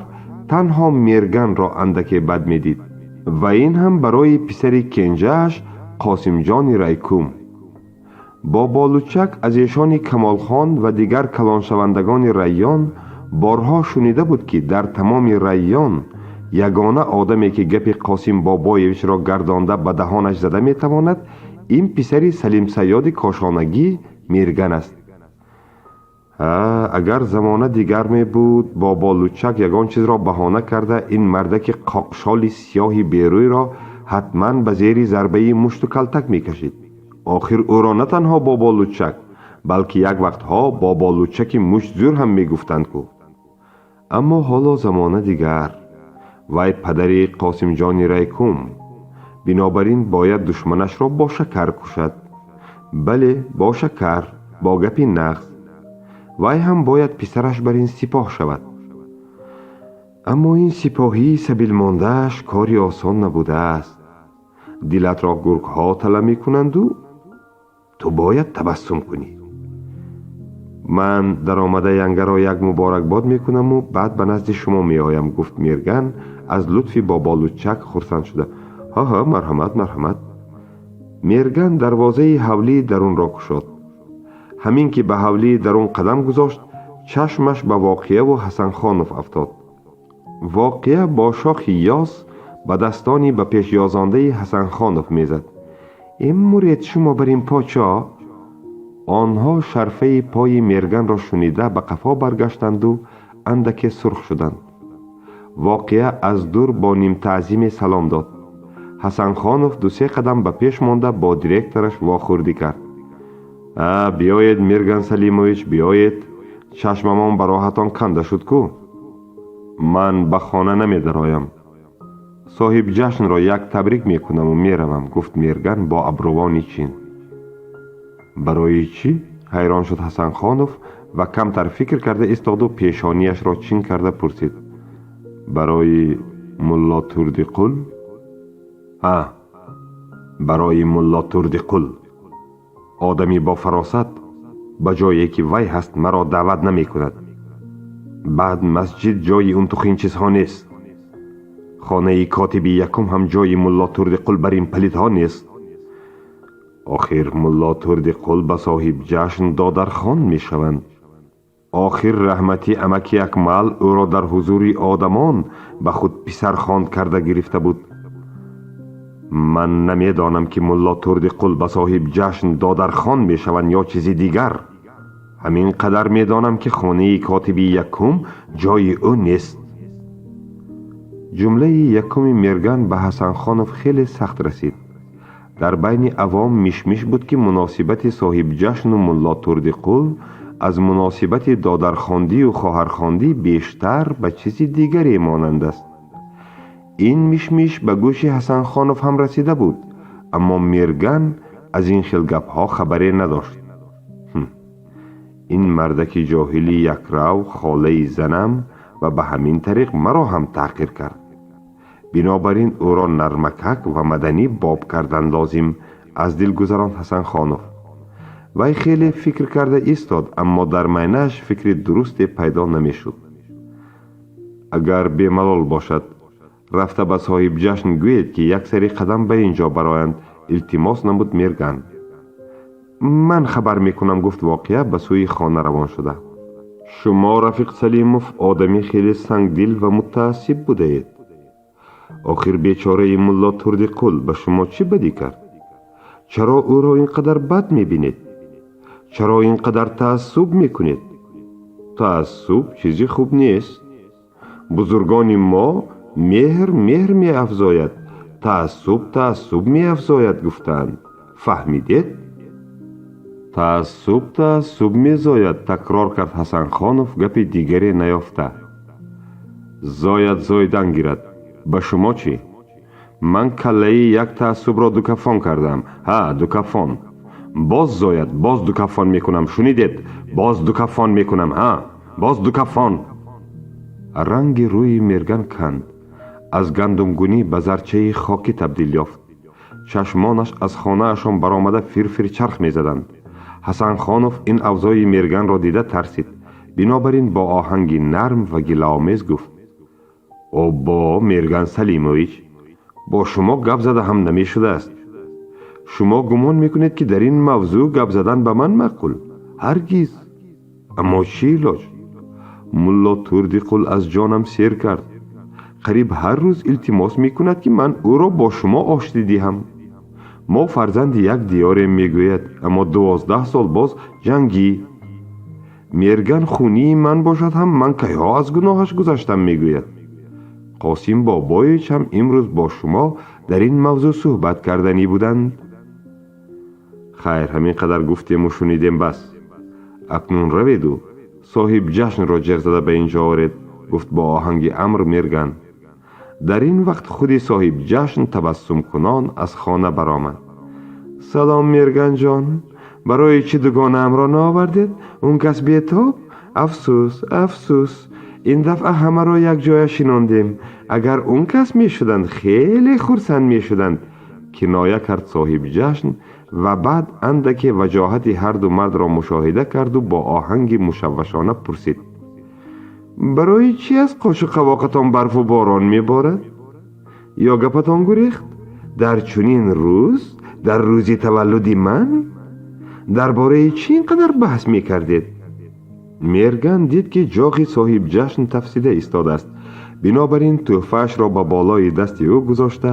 танҳо Мерганро андаке бад медид, ва ин ҳам барои писари кенҷааш Қосимҷони райкум. Боболучак аз эшони Камолхон ва дигар калоншавандагони район борҳо шунида буд, ки дар тамоми район ягона одаме, ки гапи Қосим Бобоевичро гардонда ба даҳонаш зада метавонад, ин писари Салимсайёди кошонагӣ Мирган аст. Агар замона дигар мебуд, Боболучак ягон чизро баҳона карда, ин мардаки қоқшоли сиёҳи берӯйро ҳатман ба зери зарбаи мушту калтак мекашид. Охир ӯро на танҳо Боболучак, Балки як вақтҳо Боболучаки муштзӯр ҳам мегуфтанд ку. Аммо ҳоло замона дигар. Вай падари Қосимҷони райкум, бинобар ин бояд душманашро бо шакар кушад. Бале, бо шакар, бо гапи нағз. Вай ҳам бояд писараш бар ин сипоҳ шавад. Аммо ин сипоҳии сабилмондааш кори осон набудааст. Дилатро гургҳо тала мекунанду ту бояд табассум кунӣ. Ман даромада янгаро як муборакбод мекунаму баъд ба назди шумо меоям, гуфт Мерган, аз лутфи Боболучак хурсанд шуда. Ҳа, марҳамат, марҳамат. Мерган дарвозаи ҳавлии дарунро кушод. Ҳамин ки ба ҳавлии дарун қадам гузошт, чашмаш ба Воқияву Ҳасанхонов афтод. Воқия бо шохи ёс ба дастони ба пешёзондаи Ҳасанхонов мезад. Э, муред шумо бар ин почо! Онҳо шарфаи пои Мерганро шунида, ба қафо баргаштанду андаке сурх шуданд. Воқеа аз дур бо нимтаъзиме салом дод. Ҳасанхонов дусе қадам ба пеш монда, бо директораш вохӯрдӣ кард. А, биёед, Мерган Салимович, биёед. Чашмамон ба роҳатон канда шуд ку. Ман ба хона намедароям, соҳибҷашнро як табрик мекунаму меравам, гуфт Мерган бо абрувони чин. Барои чӣ? Ҳайрон шуд Ҳасанхонов ва камтар фикр карда истоду пешонияшро чин карда пурсид: барои Мулло Турдиқул? Ҳа, барои Мулло Турдиқул. Одами бофаросат ба ҷое ки вай ҳаст, маро даъват намекунад. Баъд масҷид ҷои унтухин чизҳо нест. Хонаи котиби якум ҳам ҷои Мулло Турдиқул бар ин палидҳо нест. Охир Мулло Турдиқул ба соҳибҷашн додархон мешаванд. Охир раҳмати амаки Акмал ӯро дар ҳузури одамон ба худ писархонд карда гирифта буд. Ман намедонам, ки Мулло Турдиқул ба соҳибҷашн додархон мешаванд ё чизи дигар. Ҳамин қадар медонам, ки хонаи котиби якум ҷои ӯ нест. Ҷумлаи якуми Мерган ба Ҳасанхонов хеле сахт расид. Дар байни авом мишмиш буд, ки муносибати соҳибҷашну Мулло Турдиқул аз муносибати додархондию хоҳархондӣ бештар ба чизи дигаре монанд аст. Ин мишмиш ба гӯши Ҳасанхонов ҳам расида буд, аммо Мерган аз ин хел гапҳо хабаре надошт. Ин мардаки ҷоҳили якрав холаи занам ва ба ҳамин тариқ маро ҳам таҳқир кард. Бинобар ин ӯро нармакак ва маданӣ боб кардан лозим, аз дил гузаронд Ҳасанхонов. Вай хеле фикр карда истод, аммо дар майнааш фикри дурусте пайдо намешуд. Агар бемалол бошад, рафта ба соҳибҷашн гӯед, ки як сари қадам ба ин ҷо бароянд, илтимос намуд Мерган. Ман хабар мекунам, гуфт Воқеа, ба сӯи хона равон шуда. Шумо, рафиқ Салимов, одами хеле сангдил ва мутаассиб будаед. Охир бечораи Мулло Турдиқул ба шумо чӣ бадӣ кард? Чаро ӯро ин қадар бад мебинед? Чаро ин қадар таассуб мекунед? Таассуб чизи хуб нест. Бузургони мо меҳр меҳр меафзояд, таассуб таассуб меафзояд гуфтаанд. Фаҳмидед? Таассуб таассуб мезояд, такрор кард Ҳасанхонов, гапи дигаре наёфта. Зояд, зоидан гирад, ба шумо чӣ? Ман каллаи як таассубро дукафон кардам. Ҳа, дукафон. Боз зояд, боз дукафон мекунам. Шунидед? Боз дукафон мекунам. Ҳа, боз дукафон. Ранги рӯи Мерган канд, аз гандумгунӣ ба зарчаи хокӣ табдил ёфт. Чашмонаш аз хонаашон баромада, фирфир чарх мезаданд. Ҳасанхонов ин авзои Мерганро дида тарсид. Бинобар ин бо оҳанги нарм ва гилаомез гуфт: оббо, Мерган Салимович, бо шумо гап зада ҳам намешудааст. Шумо гумон мекунед, ки дар ин мавзӯъ гап задан ба ман маъқул? Ҳаргиз. Аммо чӣ илоҷ? Мулло Турдиқул аз ҷонам сер кард. Қариб ҳар рӯз илтимос мекунад, ки ман ӯро бо шумо оштӣ диҳам. Мо фарзанди як диёрем, мегӯяд, аммо 12 сол боз ҷангӣ. Мерган хунии ман бошад ҳам, ман кайҳо аз гуноҳаш гузаштам, мегӯяд. Қосим Бобоевич ҳам имрӯз бо шумо дар ин мавзӯъ суҳбат карданӣ буданд. Хайр, ҳамин қадар гуфтему шунидем, бас. Акнун раведу соҳиб ҷашнро ҷеғ зада ба ин ҷо оред, гуфт бо оҳанги амр Мерган. Дар ин вақт худи соҳиб ҷашн табассумкунон аз хона баромад. Салом, Мерганҷон, барои чӣ дугонаамро наовардед? Он кас бетоб? Афсӯс, афсӯс, ин дафъа ҳамаро якҷоя шинондем. Агар он кас мешуданд, хеле хурсанд мешуданд, киноя кард соҳиб ҷашн ва баъд андаке ваҷоҳати ҳарду мардро мушоҳида карду бо оҳанги мушаввашона пурсид: барои чӣ аз қошу қавоқатон барфу борон меборад? Ё гапатон гурехт? Дар чунин рӯз, дар рӯзи таваллуди ман, дар бораи чӣ ин қадар баҳс мекардед? Мерган дид, ки ҷоғи соҳибҷашн тафсида истодааст. Бинобар ин тӯҳфаашро ба болои дасти ӯ гузошта,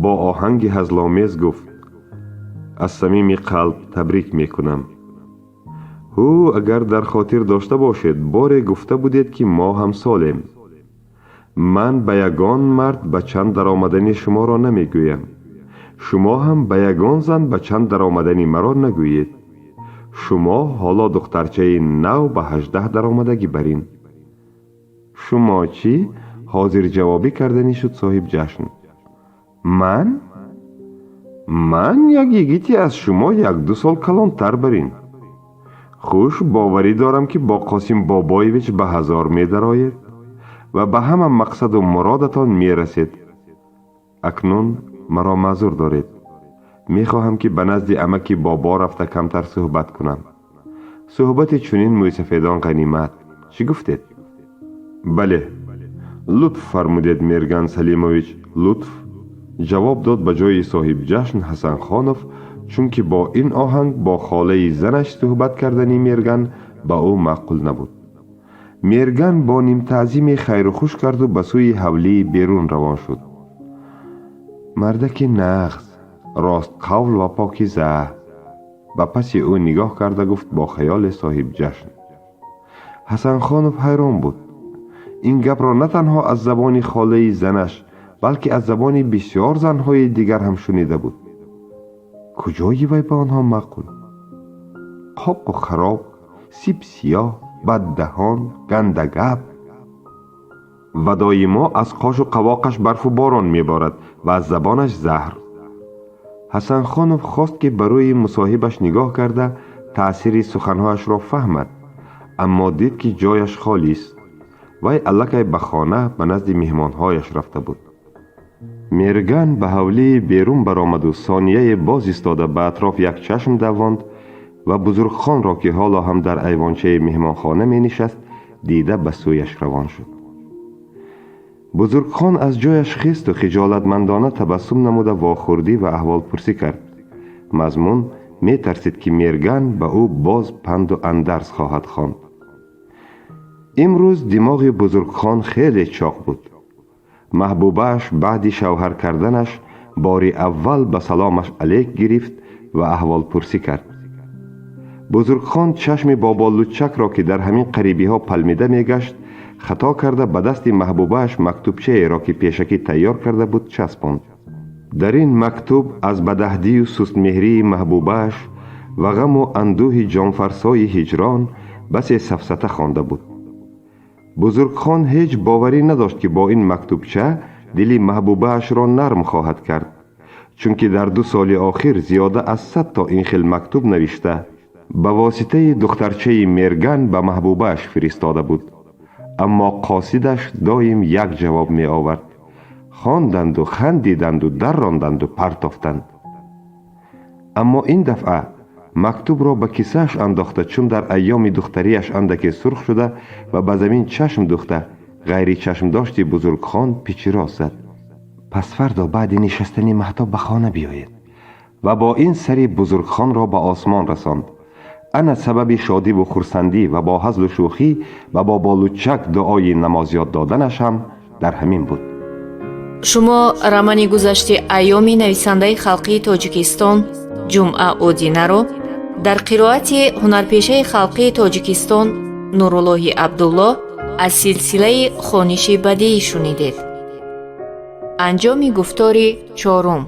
бо оҳанги ҳазломез гуфт: аз самими қалб табрик мекунам. Ҳу, агар дар хотир дошта бошед, боре гуфта будед, ки мо ҳамсолем. Ман ба ягон мард ба чанд даромадани шуморо намегӯям, шумо ҳам ба ягон зан ба чанд даромадани маро нагӯед. Шумо ҳоло духтарчаи нав ба 18 даромадагӣ барин. Шумо чӣ? Ҳозирҷавобӣ карданӣ шуд соҳибҷашн. Ман? Ман як йигите аз шумо 1-ду сол калонтар барин. Хуш, боварӣ дорам, ки бо Қосим Бобоевич ба ҳазор медароед ва ба ҳама мақсаду муродатон мерасед. Акнун маро маъзур доред, мехоҳам, ки ба назди амаки Бобо рафта камтар суҳбат кунам. Суҳбати чунин мӯйсафедон ғанимат. Чӣ гуфтед? Бале, лутф фармудед, Мерган Салимович, лутф, ҷавоб дод ба ҷои соҳибҷашн Ҳасанхонов, чунки бо ин оҳанг бо холаи занаш суҳбат кардани Мерган ба ӯ маъқул набуд. Мерган бо нимтаъзиме хайру хуш карду ба сӯи ҳавлии берун равон шуд. Мардаки нағз, ростқавл ва покиза, ба паси ӯ нигоҳ карда гуфт бо хаёли соҳибҷашн. Ҳасанхонов ҳайрон буд. Ин гапро на танҳо аз забони холаи занаш, балки аз забони бисёр занҳои дигар ҳам шунида буд. Куҷои вай ба онҳо маъқул? Қоқу хароб, сибсиёҳ, баддаҳон, гандагап ва доимо аз қошу қавоқаш барфу борон меборад ва аз забонаш заҳр. Ҳасанхонов хост, ки ба рӯи мусоҳибаш нигоҳ карда, таъсири суханҳояшро фаҳмад, аммо дид, ки ҷояш холист. Вай аллакай ба хона, ба назди меҳмонҳояш рафта буд. Мерган ба ҳавлии берун баромаду сонияе боз истода, ба атроф як чашм давонд ва Бузургхонро, ки ҳоло ҳам дар айвончаи меҳмонхона менишаст, дида, ба сӯяш равон шуд. Бузургхон аз ҷояш хесту хиҷолатмандона табассум намуда, вохӯрдӣ ва аҳволпурсӣ кард. Мазмун метарсид, ки Мерган ба ӯ боз панду андарз хоҳад хонд. Имрӯз димоғи Бузургхон хеле чоқ буд. Маҳбубааш баъди шавҳар карданаш бори аввал ба саломаш алейк гирифт ва аҳволпурсӣ кард. Бузургхон чашми Боболучакро, ки дар ҳамин қарибиҳо палмида мегашт, хато карда, ба дасти маҳбубааш мактубчаеро, ки пешакӣ тайёр карда буд, часпонд. Дар ин мактуб аз бадаҳдию сустмеҳрии маҳбубааш ва ғаму андӯҳи ҷонфарсои ҳиҷрон басе сафсата хонда буд. Бузургхон ҳеҷ боварӣ надошт, ки бо ин мактубча дили маҳбубаашро нарм хоҳад кард, чунки дар 2 соли охир зиёда аз 100 то ин хел мактуб навишта, ба воситаи духтарчаи Мерган ба маҳбубааш фиристода буд, аммо қосидаш доим як ҷавоб меовард: хонданду хандиданду дарронданду партофтанд. Аммо ин дафъа мактубро ба кисааш андохта, чун дар айёми духтарияш андаке сурх шуда ва ба замин чашм духта, ғайричашмдошти Бузургхон пичирос зад: пасфардо баъди нишастани маҳтоб ба хона биёед, ва бо ин сари Бузургхонро ба осмон расонд. Ана сабаби шодиву хурсандӣ ва бо ҳазлу шӯхӣ ба Боболучак дуои намозёд доданаш ҳам дар ҳамин буд. Шумо романи гузашти айёми нависандаи халқии Тоҷикистон Ҷумъа Одинаро дар қироати ҳунарпешаи халқии Тоҷикистон Нуруллоҳи Абдуллоҳ аз силсилаи хониши бадиӣ шунидед. Анҷоми гуфтори чорум.